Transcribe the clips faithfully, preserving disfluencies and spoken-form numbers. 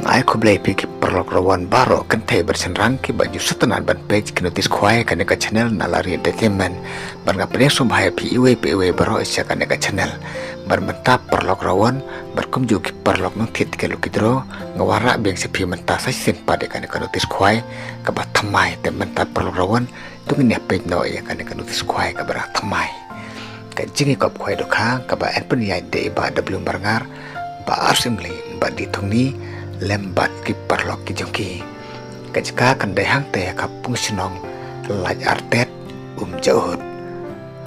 Ai khublei phi ki paralok rawan baroh kynthei bad shynrang kiba ju sngewtynnat ban peit ki notice khwai kane ka channel Nalari Entertainment. Bad nga pdiang sngewbha ïa phi iwei pa iwei baroh sha kane ka channel. Bad mynta paralok rawan bad kumjuh ki paralok nongthied tiket lucky draw, nga wanrah biang sha phi mynta sa shisien pat ïa kane ka notice khwai kaba thymmai. Te mynta paralok rawan to ngin ïa peit noh ïa kane ka notice khwai kaba dang thymmai. Ka jingïakop khwai dohkha kaba yn pynïaid da i Bah W Marngar, Bah R Syiemlieh bad Dithungni lem bad ki paralok ki jong ki. Ka jaka kan dei hangta ha ka pung shnong Laitartet, Umjaut,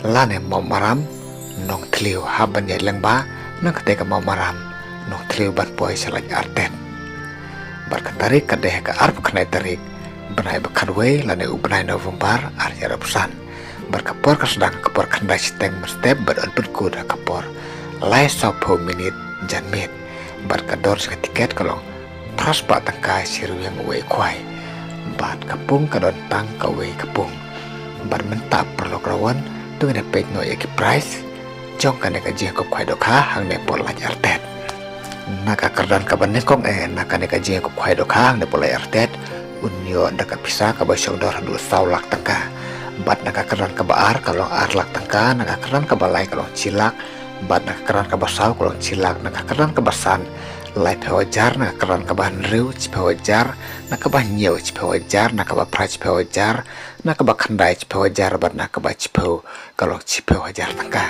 lane Mawmaram, Nongthliew. Hap ban ïaid lyngba na katei ka Mawmaram, Nongthliew ban poi sha Laitartet. Bad ka tarik ka dei ha ka arphew khyndai tarik bnai ba khatwei lane u bnai November ar hajar arphew san. Bad ka por ka sdang ha ka por khyndai shiteng mynstep bad yn pynkut ha ka por lai sawphew minit janmiet. Bad ka dor jong ka tiket ka long phra spah tyngka shi ryngwiang uwei u khwai. Bad ka pung ka don tang kawei ka pung. Bad mynta paralok rawan to ngin ïa peit noh ïa ki prize jong kane ka jingïakop khwai dohkha hangne hapoh Laitartet. Na ka kyrdan kaba nyngkong eh na kane ka jingïakop khwai dohkha hangne hapoh Laitartet, un ïoh da ka pisa kaba shong dor haduh saw lak tyngka. Bad na ka kyrdan kaba ar ka long ar lak tyngka, na ka kyrdan kaba lai ka long shi lak, bad na ka kyrdan kaba saw ka long shi lak, na ka kyrdan kaba san laiphew hajar, na ka kyrdan kaba hynriew shiphew hajar, na kaba hynñiew shiphew hajar, na kaba phra shiphew hajar, na kaba khyndai shiphew hajar, bad na kaba shiphew ka long shiphew hajar tyngka.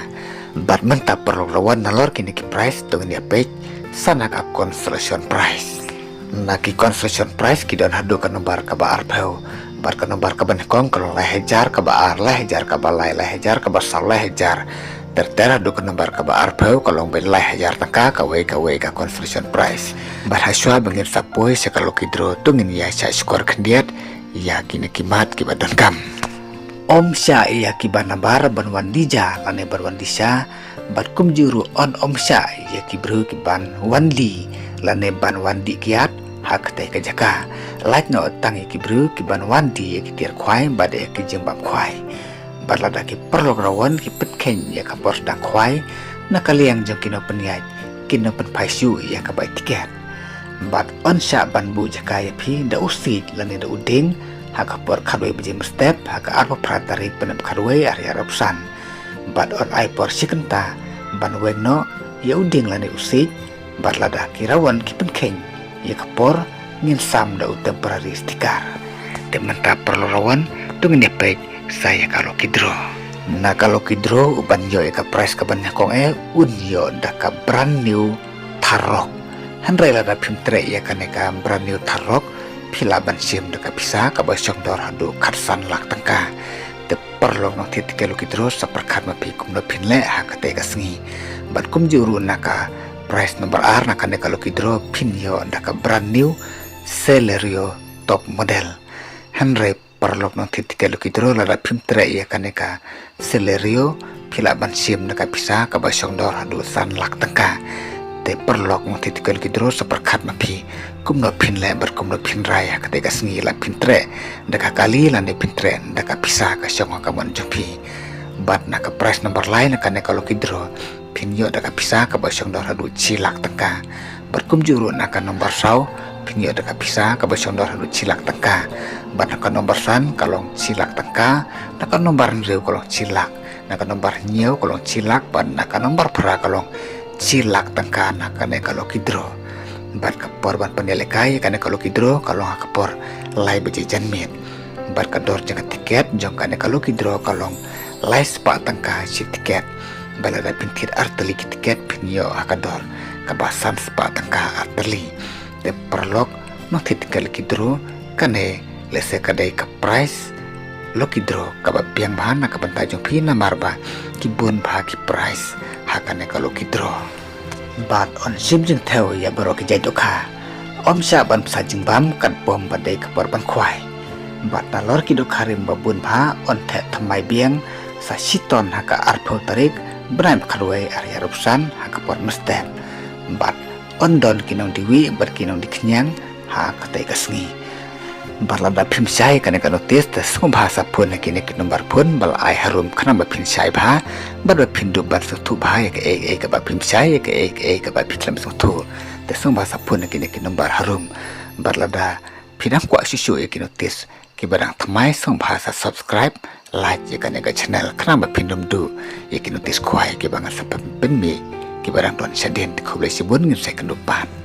Bad mynta paralok rawan nalor kine ki prize to ngin ïa peit sa na ka consolation prize. Na ki consolation prize ki don haduh ka nombar kaba arphew. Bad ka nombar kaba nyngkong ka long lai hajar, kaba ar lai hajar, kaba lai lai hajar, kaba saw lai hajar. Ter ter haduh ka nombar kaba arphew ka long beit lai hajar tyngka kawei kawei ka consolation prize. Bad hashwa ba ngin sa poi sha ka lucky draw to ngin ïa shah shkor khyndiat ïa kine ki mat kiba donkam. Ym shah ïa kiba nabar ban wan die ja lane ban wan die sha, bad kumjuh ruh yn ym shah ïa ki briew kiban wan die lane ban wan die kiad ha katei ka jaka. Lait noh tang ïa ki briew kiban wan die ïa ki tiar khwai bad ïa ki jingbam khwai. Bad lada ki paralok rawan ki pynkheiñ ïa ka por sdang khwai, na ka liang jong ki nongpynïaid kin nang pynphai shuh ïa ka bai tiket. Bad yn shah ban buh jaka ïa phi da u siej lane da u dieng ha ka por khatwei baje mynstep ha ka arphew phra tarik bnai ba khatwei ar hajar arphew san. Bad yn ai por shi kynta ban weng noh ïa u dieng lane u siej. Bad lada ki rawan ki pynkheiñ ïa ka por, ngin sam da u temporary sticker. Te mynta paralok rawan to ngin ïa peit sa ïa ka lucky draw. Na ka lucky draw uban ïoh ïa ka prize kaba nyngkong eh un ïoh da ka brand new Thar Roxx. Hynrei lada phim treh ïa kane ka brand new Thar Roxx, phi lah ban shim da ka pisa kaba shong dor haduh khatsan lak tyngka. Te paralok nongthied tiket lucky draw, sa pyrkhat ma phi kumno phin leh ha katei ka sngi. Bad kumjuh ruh na ka prize number ar na kane ka lucky draw phin ïoh da ka brand new Celerio top model. Hynrei paralok nongthied tiket lucky draw, lada phim treh ïa kane ka Celerio, phi lah ban shim da ka pisa kaba shong dor haduh san lak tyngka. Te paralok nongthied tiket lucky draw, sa pyrkhat ma phi kumno phin leh bad kumno phin rai ha katei ka sngi, la phin treh da ka kali lane phin treh da ka pisa ka shong ha ka mon jong phi. Bad na ka prize number lai na kane ka lucky draw, phin ïoh da ka pisa kaba shong dor haduh shi lak tyngka. Bad kumjuh ruh na ka nombar saw, phin ïoh da ka pisa kaba shong dor haduh shi lak tyngka. Bad na ka nombar san ka long shi lak tyngka, na ka nombar hynriew ka long shi lak, na ka nombar hynñiew ka long shi lak, bad na ka nombar phra ka long shi lak tyngka na kane ka lucky draw. Bad ka por ban pynïalehkai ïa kane ka lucky draw ka long ha ka por lai baje janmiet. Bad ka dor jong ka tiket jong kane ka lucky draw ka long lai spah tyngka shi tiket. Bad lada phin thied ar tylli ki tiket phin ïoh ha ka dor kaba san spah tyngka ar tylli. Te paralok nongthied tiket lucky draw, kane lehse ka dei ka prize lucky draw kaba biang bha na ka bynta jong phi namar ba ki bun bha ki prize ha kane ka lucky draw. Bad yn shim jingthew ïa baroh ki jait dohkha. Ym shah ban pynsa jingbam katba ym pat dei ka por ban khwai. Bad nalor ki dohkha rim ba bun bha yn theh thymmai biang sa shitom ha ka arphew tarik bnai ba khatwei ar hajar arphew san ha ka por mynstep. Bad yn don ki nongdie wieh bad ki nongdie khñiang ha katei ka sngi. Bad lada phim shai ïa kane ka notice te sngewbha sa phone ïa kine ki number phone ba la ai harum khnang ba phin shai bha bad ba phin dup ban sngewthuh bha ïa kaei kaei kaba phim shai, ïa kaei kaei kaba phi khlem sngewthuh. Te sngewbha sa phone ïa kine ki number harum. Bad lada phi dang kwah shuh shuh ïa ki notice kiba dang thymmai, sngewbha sa subscribe, like ïa kane ka channel khnang ba phin ym duh ïa ki notice khwai kiba ngan sa pynmih kiba dang don shadien. Te khublei shibun, ngin sa ïakynduh pat.